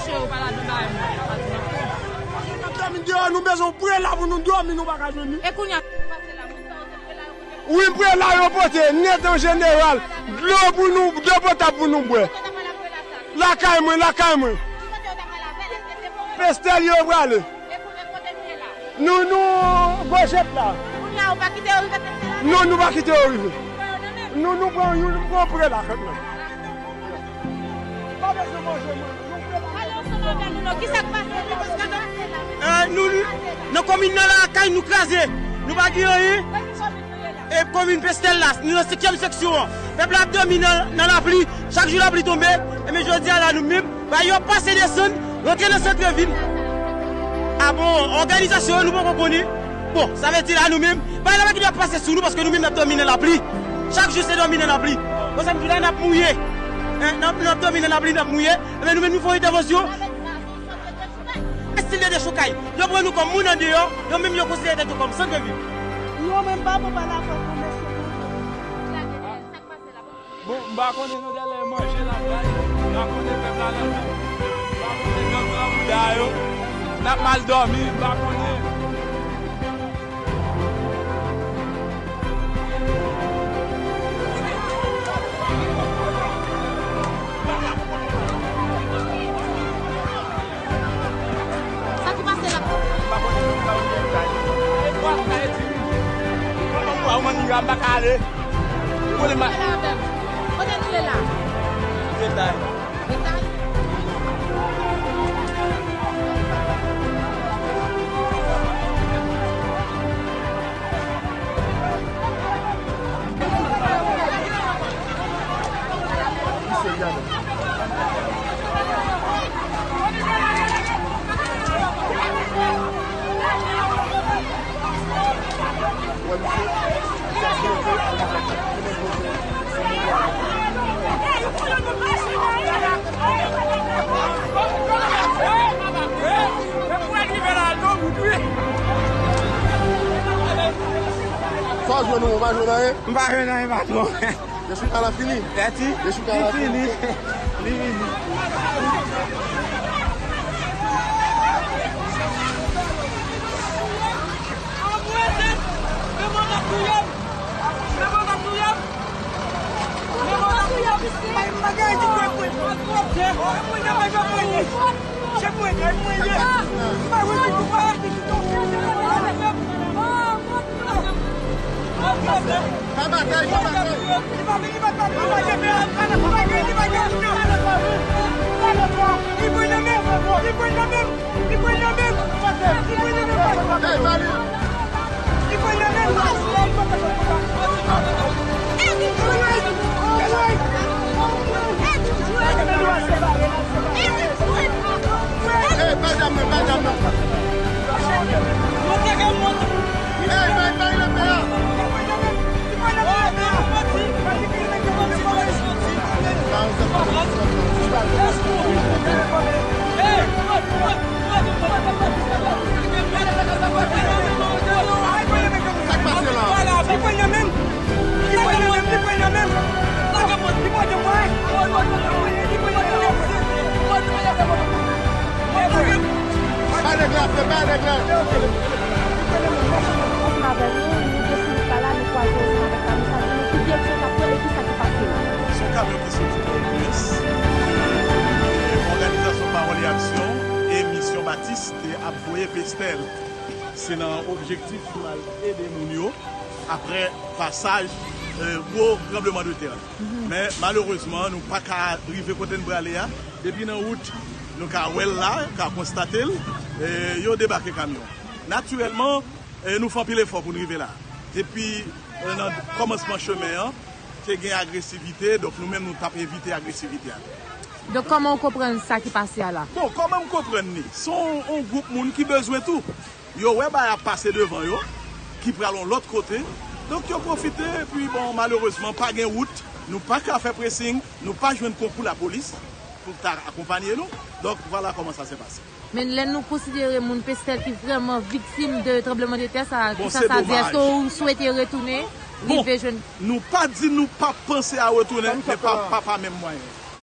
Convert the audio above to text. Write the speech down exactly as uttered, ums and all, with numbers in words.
Yo pa la dou bay mwen, yo pa di nan. N ap dòmi deyò, nou bezwen yon prela pou nou dòmi, nou pa ka jwenn li. E kounye a, pase la, moun sa yo se prela yo pote. Wi, prela yo pote, nèt an jeneral. Dlo pou nou, dlo potab pou nou bwè. Lakay mwen, lakay mwen. Pestèl yo prale. Nou, nou, gwo jèt la. Kounye a, ou pa kite yo rive pete la? Non, nou pa kite yo rive. Nou, nou pran yon, nou pran prela kèk nan. Pa bezwen manje, mwen. Pale ansanm avè nou, non. Kisa k pase la? Paske nou, eh, nou, nou, nan komin nan la, kay nou kraze. Nou pa gen anyen. E komin Pestèl la, nou nan senkyèm seksyon an. Pèp la ap dòmi nan, nan lapli. Chak jou lapli tonbe. Ebyen jodi a la nou menm, bay yo pase desann, rantre nan santrevil. A bon, òganizasyon an nou poko konnen. Bon, sa vle di la nou menm, bay la pa gen dwa pase sou nou paske nou menm n ap dòmi nan lapli. Chak jou se dòmi nan lapli. Bon, sa m di la n ap mouye. N ap, n ap dòmi nan lapli, n ap mouye. Ebyen nou menm nou fè yon entèvansyon. Estil de dechoukay. Yo pran nou kòm moun andeyò, yo menm yo konsidere tèt yo kòm santrevil. Yo menm pa bon pa la fè pou mesye. Bon, m pa konnen nou dèlè manje n ap bay, m pa konnen pèp la nan men, m pa konnen gang grangouda yo, n ap mal dòmi, m pa konnen. Sa ki pase la? M pa konn si m pa konn detay. E kwa m ka eti. Mwen pa mwen pa ale. Ou konnen ma. Kote nou ye la? Detay. Detay. Sa w jwenn ou, ou pa jwenn anyen? M pa jwenn anyen, patwon. Dechoukay la fini? Li fini. Li fini. Pa batay, pa batay. Hey, Mali. Hey, pa zam nan, pa zam nan. Hey, bay, bay, le pè a. Sa k pase la? Bay nèg la, frè, bay nèg la. Ansanm avè nou, nou deside pa la, nou kwaze ansanm avèk kamyon sa, nou di nou ki direksyon l t ap pran e kisa ki pase. Se yon kamyon ki soti Pòtoprens. E, òganizasyon Pawòl e Aksyon e Misyon Batis te ap voye Pestèl. Se nan objektif pou al ede moun yo apre pasaj, e, gwo tranbleman de tè. Men, malerezman, nou pa ka rive kote n prale a. Depi nan wout, nou ka wè l la, ka konstate l. E, yo debake kamyon. Natirèlman, e, nou fè anpil efò pou n rive la. Depi, e, nan kòmansman chemen an, te gen agresivite, donk nou menm nou t ap evite agresivite a. Donk, kòman w konprann sa ki pase a la? Bon, kòman m konprann li? Se yon, yon gwoup moun ki bezwen tou. Yo wè bagay ap pase devan yo, ki pral yon lòt kote. Donk, yo pwofite, epi, bon, malerezman, pa gen wout. Nou pa ka fè presing, nou pa jwenn konkou lapolis pou ta akonpanye nou. Donk, vwala kòman sa se pase. Men lè nou konsidere moun Pestèl ki vrèman viktim de tranbleman de tè sa, kisa sa di? Èske w swete retounen, rive jwenn? Bon, nou pa di nou pa panse a retounen, men pa, pa, pa menm mwayen.